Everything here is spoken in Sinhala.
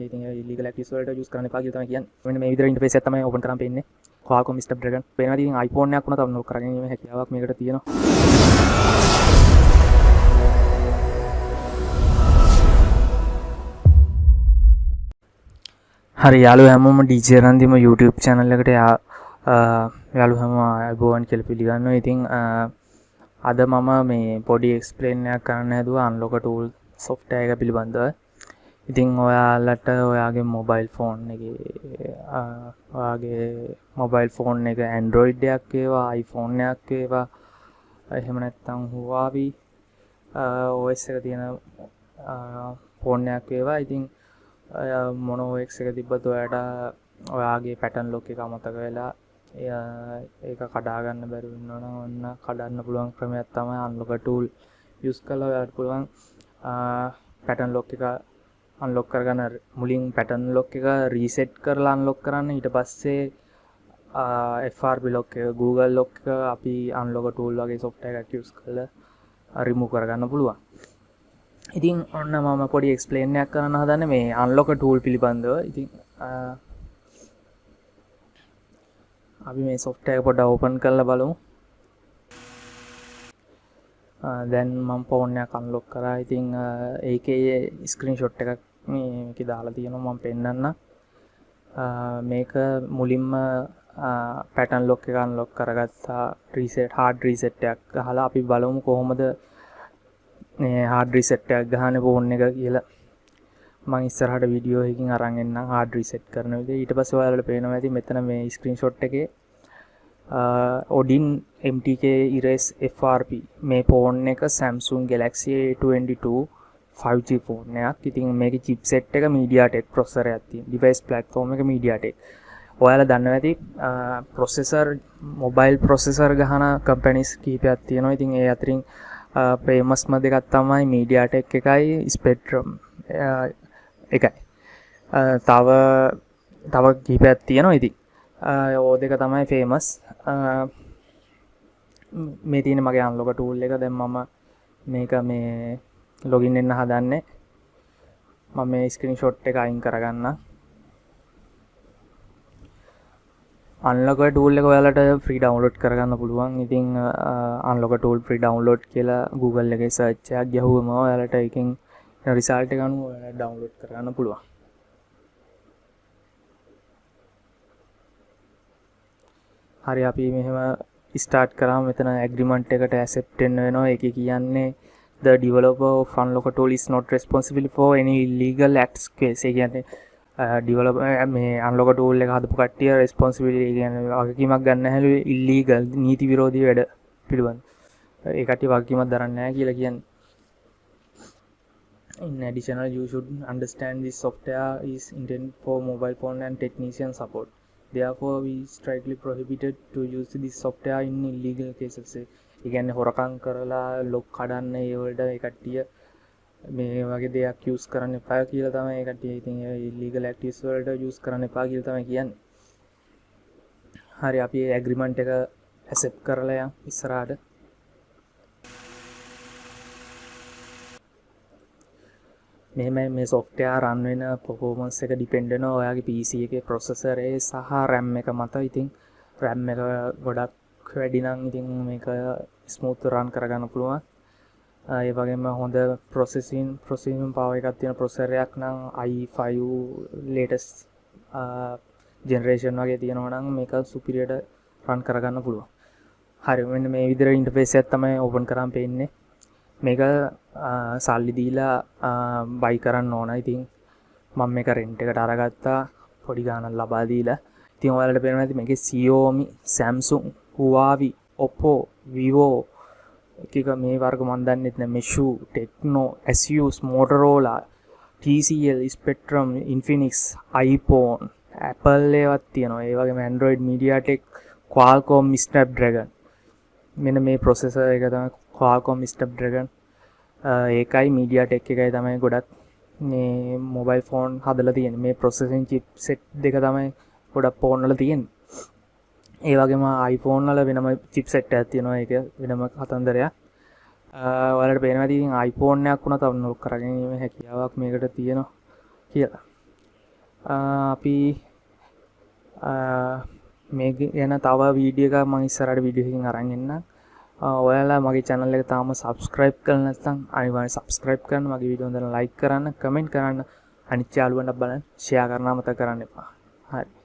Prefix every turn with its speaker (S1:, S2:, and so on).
S1: ඉතින් ඒ ඉලීගල් ඇක්ටිවිටීස් වලට යූස් කරන්න එපා කියලා තමයි කියන්නේ. මෙන්න මේ විදිහට ඉන්ටර්ෆේස් එකක් තමයි ඕපන් කරන් පෙන්නේ. Qualcomm Snapdragon. පේනවා ඉතින් iPhone එකක් වුණත් අන්ලොක් කරගෙන ඉන්න හැකියාවක් මේකට තියෙනවා.
S2: හරි යාළුවෝ හැමෝම DJ Randima YouTube channel එකට යාළුවෝ හැමෝම ආයුබෝවන් කියලා පිළිගන්නවා. ඉතින් අද මම මේ පොඩි එක්ස්ප්ලেইন එකක් කරන්න හැදුවා Unlocker tool software එක පිළිබඳව. ඉතින් ඔයාලට ඔයාගේ මොබයිල් ෆෝන් එකේ ඔයාගේ මොබයිල් ෆෝන් එක Android එකක් වේවා, iPhone එකක් වේවා, එහෙම නැත්නම් Huawei OS එක තියෙන ෆෝන් එකක් වේවා. ඉතින් මොන OS එක තිබ්බත් ඔයාට ඔයාගේ පැටර්න් ලොක් එක අමතක වෙලා ඒක කඩා ගන්න බැරුව ඉන්නවා නම්, ඔන්න කඩන්න පුළුවන් ක්‍රමයක් තමයි Unlocker tool use කරලා ඔයාලට පුළුවන් පැටර්න් ලොක් එක අන්ලොක් කරගන්න. මුලින් පැටර්න් ලොක් එක රීසෙට් කරලා අන්ලොක් කරන්න. ඊට පස්සේ FRP lock එක, Google lock එක අපි Unlocker tool වගේ software එකක් යූස් කරලා රිමූව් කරගන්න පුළුවන්. ඉතින් ඔන්න මම පොඩි එක්ස්ප්ලেইন එකක් කරන්න හදන්නේ මේ Unlocker tool පිළිබඳව. ඉතින් අපි මේ software එක පොඩ්ඩක් ඕපන් කරලා බලමු. දැන් මම ෆෝන් එකක් අන්ලොක් කරා. ඉතින් ඒකේ ස්ක්‍රීන්ෂොට් එකක් මේකේ දාලා තියෙනවා, මම පෙන්නන්නම්. මේක මුලින්ම පැටර්න් ලොක් එක අන්ලොක් කරගත්තා රීසෙට්, හાર્ඩ් රීසෙට් එකක් ගහලා. අපි බලමු කොහොමද මේ හાર્ඩ් රීසෙට් එකක් ගහන්නේ ෆෝන් එක කියලා. මං ඉස්සරහට වීඩියෝ එකකින් අරන් එන්නම් හાર્ඩ් රීසෙට් කරන විදිය. ඊට පස්සේ ඔයාලට පේනවා ඇති මෙතන මේ ස්ක්‍රීන්ෂොට් එකේ Odin MTK Erase FRP. මේ ෆෝන් එක Samsung Galaxy A22 5G phone එකක්. ඉතින් මේකේ චිප්සෙට් එක MediaTek processor එකක් තියෙනවා. ඩිවයිස් ප්ලැට්ෆෝම් එක MediaTek. ඔයාලා දන්නවා ඇති ප්‍රොසෙසර්, මොබයිල් ප්‍රොසෙසර් ගහන කම්පැනිස් කිහිපයක් තියෙනවා. ඉතින් ඒ අතරින් ෆේමස්ම දෙකක් තමයි MediaTek එකයි Spreadtrum එකයි. තව තව කිහිපයක් තියෙනවා. ඉතින් ඔය දෙක තමයි ෆේමස්. මේ තියෙන මගේ අන්ලොක ටූල් එක. දැන් මම මේක මේ ලොගින් වෙන්න හදන්නේ. මම මේ ස්ක්‍රීන්ෂොට් එක අයින් කරගන්න. අන්ලොක ටූල් එක ඔයාලට ෆ්‍රී ඩවුන්ලෝඩ් කරගන්න පුළුවන්. ඉතින් අන්ලොක ටූල් ෆ්‍රී ඩවුන්ලෝඩ් කියලා Google එකේ සර්ච් එකක් ගැහුවම ඔයාලට එකෙන් රිසල්ට් එක අනුව ඔයාලට ඩවුන්ලෝඩ් කරගන්න පුළුවන්. හරි, අපි මෙහෙම ස්ටාර්ට් කරාම මෙතන ඇග්‍රීමන්ට් එකට ඇක්සෙප්ට් වෙන්න වෙනවා. ඒකේ කියන්නේ "The developer of Unlocker tool is not responsible for any illegal acts case." ඒ කියන්නේ ඩිවලොපර්, මේ Unlocker tool එක හදපු කට්ටිය රෙස්පොන්සිබිලිටි, ඒ කියන්නේ වගකීමක් ගන්න නැහැලු ඉල්ලීගල්, නීති විරෝධී වැඩ පිළිබඳ. ඒ කට්ටිය වගකීමක් දරන්නේ නැහැ කියලා කියන්නේ. "In additional, you should understand this software is intended for mobile phone and technician support. Therefore, we strictly prohibited to use this software in illegal cases." ඒ කියන්නේ හොරකම් කරලා ලොක් කඩන්න ඒ වලට ඒ කට්ටිය මේ වගේ දෙයක් යූස් කරන්න එපා කියලා තමයි ඒ කට්ටිය. ඉතින් ඒ ඉල්ලීගල් ඇක්ටිවිටීස් වලට යූස් කරන්න එපා කියලා තමයි කියන්නේ. හරි, අපි ඒ ඇග්‍රීමන්ට් එක ඇක්සෙප්ට් කරලා යන් ඉස්සරහට. මෙහෙමයි, මේ සොෆ්ට්වෙයාර් රන් වෙන පර්ෆෝමන්ස් එක ඩිපෙන්ඩ් වෙනවා ඔයාගේ PC එකේ ප්‍රොසෙසර් එක සහ RAM එක මත. ඉතින් RAM එක ගොඩක් වැඩි නම් ඉතින් මේක ස්මූත් රන් කරගන්න පුළුවන්. ඒ වගේම හොඳ ප්‍රොසෙසිං පවර් එකක් තියෙන ප්‍රොසෙසර් එකක් නම්, i5 latest generation වගේ තියෙනවා නම් මේක සුපිරියට රන් කරගන්න පුළුවන්. හරි, මෙන්න මේ විදිහට ඉන්ටර්ෆේස් එකක් තමයි ඕපන් කරාම පේන්නේ. මේක සල්ලි දීලා බයි කරන්න ඕන. ඉතින් මම මේක රෙන්ට් එකට අරගත්තා පොඩි ගාණක් ලබා දීලා. ඉතින් ඔයාලට පේනවා ඇති මේකේ Xiaomi, Samsung, Huawei, Oppo, Vivo එක එක මේ වර්ග මන් දන්නෙත් නෑ, Meizu, Tecno, Asus, Motorola, TCL, Spreadtrum, Infinix, iPhone, Apple ඒවත් තියෙනවා. ඒ වගේම Android, MediaTek, Qualcomm Snapdragon. මෙන්න මේ ප්‍රොසෙසර් එක තමයි Qualcomm Snapdragon ඒකයි MediaTek එකයි තමයි ගොඩක් මේ මොබයිල් ෆෝන් හදලා තියෙන්නේ. මේ ප්‍රොසෙසින් චිප්සෙට් දෙක තමයි ගොඩක් ෆෝන් වල තියෙන්නේ. ඒ වගේම iPhone වල වෙනම චිප්සෙට් එකක් තියෙනවා. ඒක වෙනම කතන්දරයක්. ඔයාලට පේනවා ඇති ඉතින් iPhone එකක් වුණත් අන්ලොක් කරගෙන ඉන්න හැකියාවක් මේකට තියෙනවා කියලා. අපි මේ ගැන තව වීඩියෝ එකක් මම ඉස්සරහට වීඩියෝ එකකින් අරන් එන්නම්. ඔයාලා මගේ channel එක තාම subscribe කරලා නැත්නම් අනිවාර්යෙන් subscribe කරන්න, මගේ වීඩියෝ හොඳට like කරන්න, comment කරන්න, අනිත් යාළුවන්ට බලන්න ෂෙයා කරන්න අමතක කරන්න එපා. හරි.